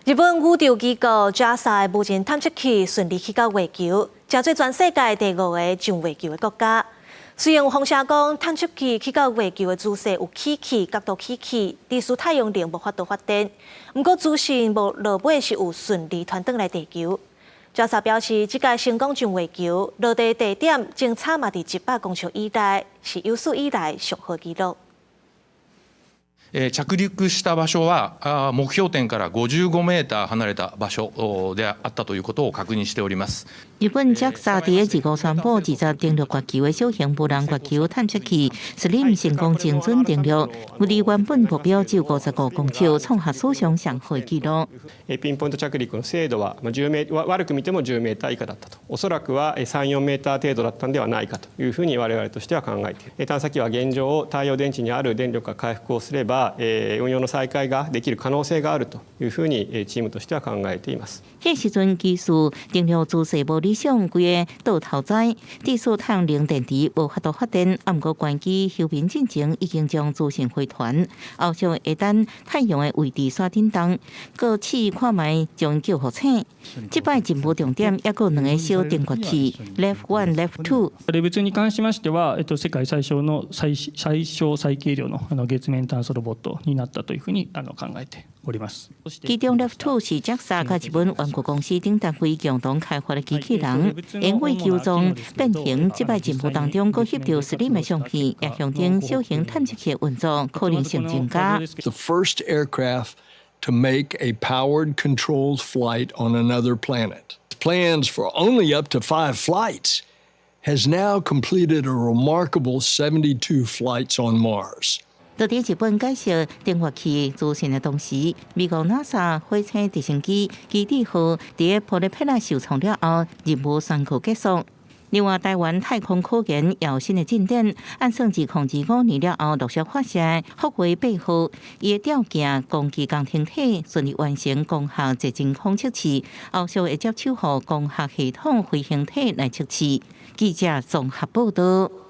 日本宇宙機構 JAXA 的無人探測器順利去到月球，成做全世界第五个上月球的國家。雖然有風聲講探測器去到月球的姿勢有起去，角度起去，致使太陽能無法度發電。毋過資訊無落尾是有順利傳轉來地球。JAXA 表示，這擺成功上月球，落地地點鐘差嘛佇100公尺以內，是有史以來上好紀錄。着陸した場所は目標點から55メーター離れた場所であったということを確認しております。日本 JAXA 佇咧25宣布，20登陸月球的小型無人月球探測器 SLIM 成功精準登陸，離原本目標只有55公尺，創下史上上好紀錄。ピンポイント着陸の精度は10メ悪く見ても10メーター以下だったと、おそらくは3、4メーター程度だったんではないかというふうに我々としては考えている。探査機は現状、太陽電池にある電力が回復をすれば、運用の再開ができる可能性があるというふうにチームとしては考えています。彼時陣技術登陸姿勢無理想，規个倒頭栽，致使太陽能電池無法度發電。啊，毋過關機休眠進前已經將資訊回傳，後續會等太陽的位置煞振動，閣試看覓將𪜶叫予醒。這擺任務重點猶閣有兩个小登月器，LEV One、LEV Two。レブ2に関しましては、世界最小の最最小最軽量の月面探査ロボットになったというふうに考えております。其中 LEV Two 是 JAXA 佮日本原告公司等單位共同開發的機器人，沿月球狀變形。這擺任務當中，閣翕著 SLIM 的相片，也象徵小型探測器運作可能性增加。 The first aircraft to make a powered controlled flight on another planet. Plans for only up to five flights has now completed a remarkable 72 flights on Mars. 佇佇日本解釋登月器資訊的同時，美國 NASA 火星直升機基地號佇普雷佩拉受創了後，任務宣告結束。另外，台灣太空科研也有新的進展，按算自2025年了後陸續發射福衛八號，伊的吊鏡光機工程體順利完成光學熱真空測試，後續會接手予光學系統飛行體來測試。記者綜合報道。